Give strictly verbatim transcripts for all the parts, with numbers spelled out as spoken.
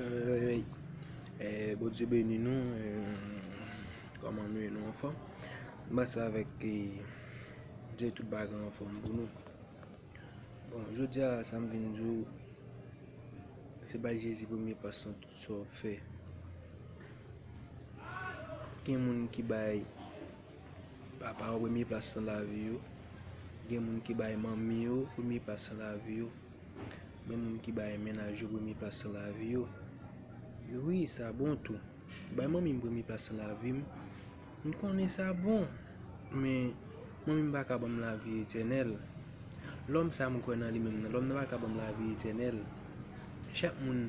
Hey, eh, Bondye beni nou. Eh, kòman nou ye? Nou anfòm? M panse avèk, eh, Dye, tout bagay anfòm pou nou. Bon, jodi a, sa m vin di w, se bay Jezi premye plas nan tout sa w ap fè. Gen moun ki bay papa yo premye plas nan lavi yo. Gen moun ki bay manmi yo premye plas nan lavi yo. Gen moun ki bay mennaj yo premye plas nan lavi yo. Wi, sa bon tou. Bay manmi m premye plas nan lavi m. M konnen sa bon, men manmi m pa ka ban m lavi etènèl. Lòm sa m kwè nan li menm nan, lòm nan pa ka ban m lavi etènèl. Chak moun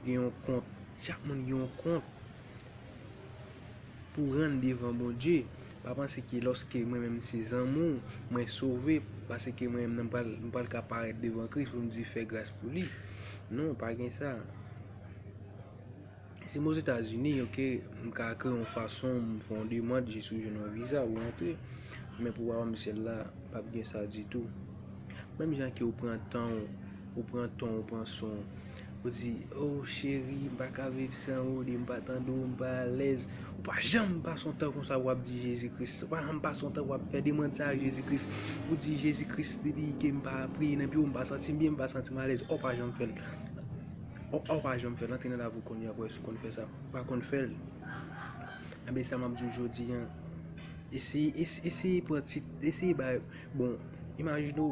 gen yon kont, chak moun gen yon kont pou rann devan Bondye. Pa panse ke lòske mwen menm se zanmi w, mwen sove, paske mwen menm nan m pral, m pral ka parèt devan Kris pou m di fè gras pou li. Non, pa gen sa. Si m Ozetazini, oke, m ka kreye yon fason, m fè yon demann, jis ou jwenn yon viza, ou rantre. Men pou wayòm syèl la, p ap gen sa ditou. Menm jan ke ou pran tan w, ou pran ton, ou pran son, ou di, "Oh, cheri, m pa ka viv san ou, de m pa tande w, m pa alèz." Ou pa janm pase yon tan konsa w ap di Jezi Kris. Ou pa janm pase yon tan w ap fè demann sa a Jezi Kris. Ou di, "Jezi Kris, depi ke m pa priye nan pye w, m pa santi m byen, m pa santi m alèz." Ou pa janm fè l. Ou, ou pa janm fè l. Antre nan lavi w kounye a pou wè si w konn fè sa. Ou pa konn fè l. Enben, sa m ap di w jodi a, eseye, es-, eseye pran ti, eseye bay, bon, imajine w,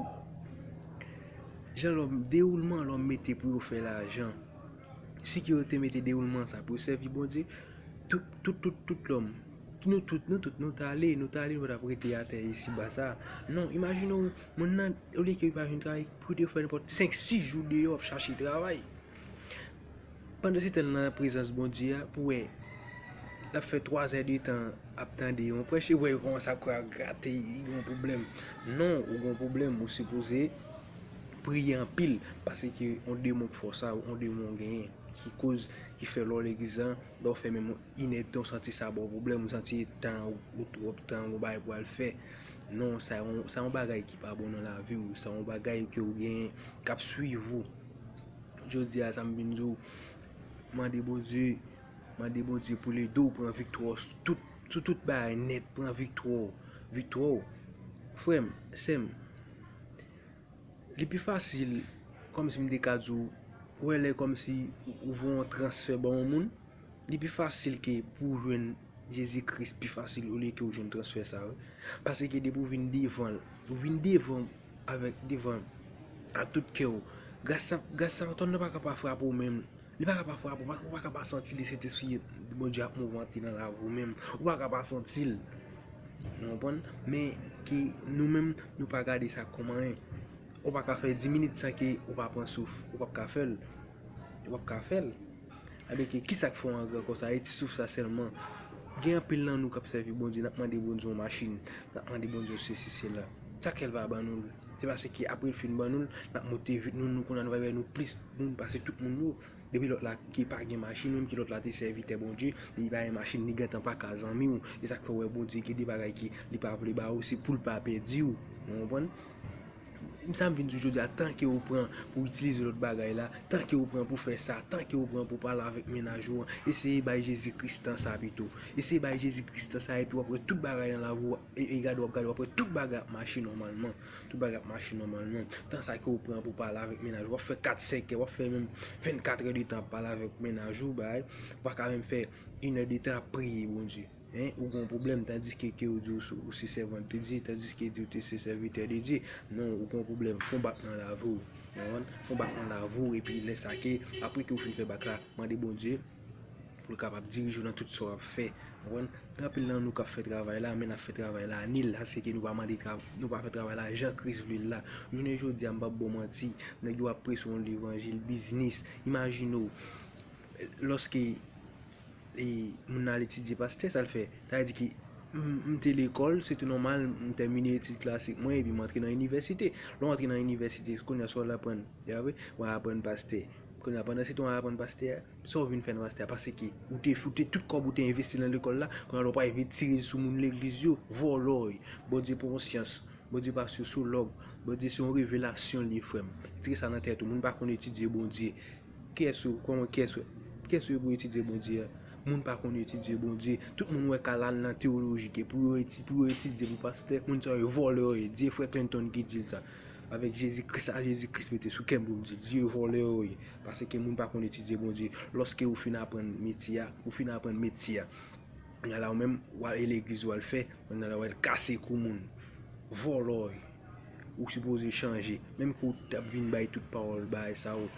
jan lòm, dewoulman lòm mete pou yo fè lajan. Si ke yo te mete dewoulman sa pou yo sèvi Bondye, tout, tout, tout, tout lòm, nou tout, nou tout, nou t ale, nou t ale, nou t ap rete atè isiba sa. Non, imajine w, moun nan, olye ke li pa jwenn travay, pou te fè nenpòt senk, sis jou deyò ap chache travay. Pandan se tan nan prezans Bondye a, pou wè, l ap fè twa zè de tan ap tande yon prèch, e wè, yo kòmanse ap kwè ap grate, li gen yon pwoblèm. Non, ou gen yon pwoblèm, ou sipoze priye anpil, paske yon demon k fè w sa, yon demon w genyen, ki koz, ki fè lè w legliz lan, lè w fè menm inèdtan, w santi sa ba w pwoblèm, ou santi tan ou, ou twòp tan, ou bagay pou al fè. Non, sa yon, sa yon bagay ki pa bon nan lavi w, sa yon bagay ke w genyen, k ap swiv ou. Jodi a, sa m vin di w, mande Bondye, mande Bondye pou l ede w pran viktwa w sou tout, sou tout bagay nèt, pran viktwa w, viktwa w. Frè m, sè m, li pi fasil, kòmsi m te ka di w, ou wè lè kòmsi ou voye yon transfè ba yon moun, li pi fasil ke pou w jwenn Jezi Kris pi fasil olye ke w jwenn transfè sa, wi. Paske depi w vin devan l, ou vin devan avèk, devan ak tout kè w, gras sa, gras sa, tòn nan pa ka pa frape w menm. Li pa ka pa frape w, paske ou pa ka pa santi li, Sentespri Bondye ap mouvante nan lavi w menm. Ou pa ka pa santi l. Nou konprann? Men ke nou menm, nou pa gade sa kòm anyen. Ou pa ka fè dis minit san ke ou pa pran souf. Ou p ap ka fè l. Ou p ap ka fè l. Enben, ke, kisa k fè w an gran konsa? E ti souf sa sèlman. Gen anpil nan nou k ap sèvi Bondye, n ap mande Bondye yon machin, n ap mande Bondye sesi, sela. Sa k fè l pa ban nou l? Se paske apre l fin ban nou l, n ap monte vit nou, nou kounye a nou pa wè nou plis moun pase tout moun yo. Depi lòt la ki pa gen machin, menm ki lòt la te sèvitè Bondye, li pa gen machin, li gentan pa ka zanmi w. E sa k fè w wè Bondye gen de bagay ke li pa vle ba ou, se pou l pa pèdi w. Ou konprann? Sa m vin di w jodi a, tan ke w pran pou itilize lòt bagay la, tan ke w pran pou fè sa, tan ke w pran pou pale avèk mennaj ou an, eseye bay Jezi Kris tan sa pito. Eseye bay Jezi Kris tan sa, epi w ap wè tout bagay nan lavi w, e, e gade, w ap gade, w ap wè tout bagay ap mache nòmalman. Tout bagay ap mache nòmalman. Tan sa ke w pran pou pale avèk mennaj ou, w ap fè kat, senk è, w ap fè menm vennkat è de tan ap pale avèk mennaj ou, bay. Ou pa ka menm fè inè de tan ap priye Bondye. Hein, ou gen yon pwoblèm, tandiske ke ou di ou se, ou se sèvant de Dye, tandiske di ou te se sèvitè de Dye. Non, ou gen yon pwoblèm, fè yon bak nan lavi w. Ou konprann? Fè yon bak nan lavi w, epi lè sa ke, apre ke ou fin fè bak la, mande Bondye pou l kapab dirije w nan tout sa w ap fè. Ou konprann? Gen anpil nan nou k ap fè travay la, men n ap fè travay la nil, sa se ke nou pa mande tra-, nou pa fè travay la jan Kris vle l la. Jounen jodi a, m p ap ba w manti, nèg yo ap preche yon levanjil biznis. Imajine w, lòske e moun nan al etidye pastè, sa l fè? Sa vle di ke m, m te lekòl, se tou nòmal, m tèmine etid klasik mwen, epi m antre nan inivèsite. Lè w antre nan inivèsite, kounye a sa w al aprann? Ou aprann pastè. Kounye a, pandan se tan w al aprann pastè a, sa w vin fè nan pastè a? Paske ou te, ou te tout kòb ou te envesti nan lekòl la, kounye a lè w pral retire l sou moun legliz yo, vòlò, Bondye pran konsyans. Bondye pa sou, sou lòg. Bondye se yon revelasyon li ye, frè m. Retire sa nan tèt ou. Moun pa konn etidye Bondye. Kiyès ou, kòman, kiyès ou, Kiyès yo pou etidye Bondye a? Moun pa konn etidye Bondye. Tout moun wè ka al nan teyoloji ke pou yo eti-, pou yo etidye pou pastè. Moun sa yo vòlè yo ye. Dye frè Clinton ki di l sa. Avèk Jezi Kris, sa Jezi Kris mete sou kè m pou m di, Dye vòlè yo ye. Paske moun pa konn etidye Bondye. Lòske ou fin aprann metye a, ou fin aprann metye a. Kounye a la ou menm, w al e legliz w al fè, kounye a la w al kase kou moun. Vòlè yo ye. Ou sipoze chanje. Menm ke w t ap vin bay tout pawòl bagay sa yo,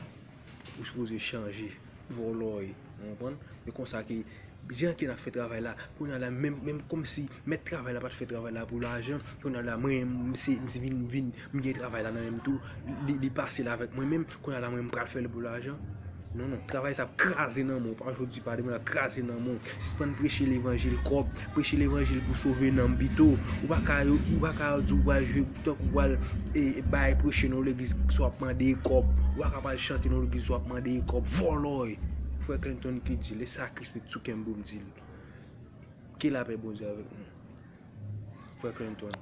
ou sipoze chanje. Vòlè yo ye. Ou konprann? E konsa ke jan ke n ap fè travay la, kounye a la menm, menm kòmsi mèt travay la pa t fè travay la pou lajan, kounye a la mwen m se, m se vin, vin, m gen travay la nan men m tou, li, li pase l avèk mwen menm, kounye a la mwen m pral fè l pou lajan. Non, non, travay sa ap kraze nan men w, pa jodi pa demen l ap kraze nan men w. Sispann preche levanjil kòb, preche levanjil pou sove nanm pito. Ou pa ka, ou pa ka di w pral jwe tankou w pral e, e, bay preche nan legliz sou ap mande kòb. Ou pa ka pral chante nan legliz sou ap mande kòb. Vòlè yo ye. Frè Clinton ki di l, e sa Kris met sou kè m pou m di l. Ke lapè Bondye avèk nou. Frè Clinton.